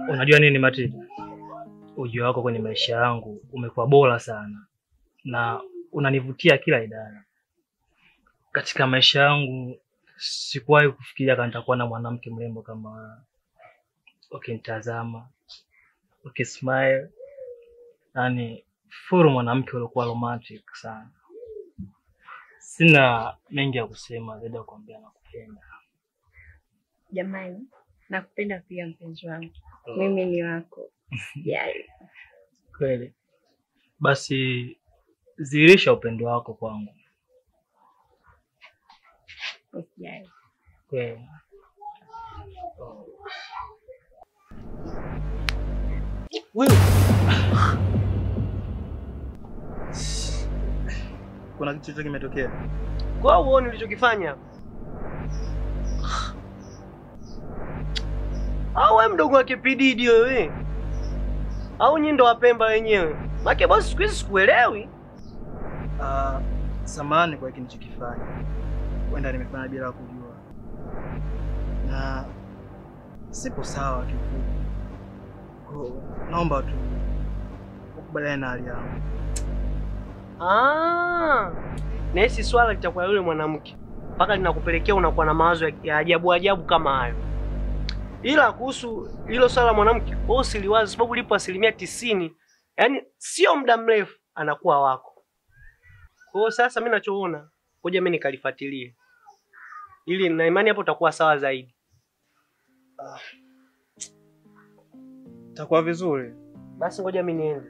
Unajua nini Matilda? Ujio wako kwenye maisha yangu umekuwa bora sana na unanivutia kila idara. Katika maisha yangu sikuwahi kufikiria kama nitakuwa na mwanamke mrembo kama wewe. Ukinitazama, ukismile, yani furu mwanamke uliokuwa romantic sana. Sina mengi ya kusema zaidi ya kuambia nakupenda. Jamani, nakupenda pia mpenzi wangu. Mimi ni wako. Sijali. Kweli. Basi dhihirisha upendo wako kwangu. Usijali. Kweli. Wewe kuna kitu chochote kimetokea? Kwa uone ulichokifanya. Au wewe mdogo wake PDD wewe? Au nyinyi ndo Wapemba wenyewe? Maana bosi siku hizi sikuelewi. Samahani kwa hiki nilichokifanya. Huenda nimefanya bila kujua. Na sipo sawa kifupi. Kwa naomba tu ukubaliane na hali yangu. Na hisi swala litakuwa yule mwanamke mpaka linakupelekea unakuwa na mawazo ya ajabu ajabu kama hayo. Ila kuhusu hilo swala mwanamke, wewe usiliwaze sababu lipo 90%, yani sio muda mrefu anakuwa wako. Kwa hiyo sasa mimi nachoona, ngoja mimi nikalifuatilie. Ili na imani hapo utakuwa sawa zaidi. Itakuwa vizuri. Basi ngoja mimi niende.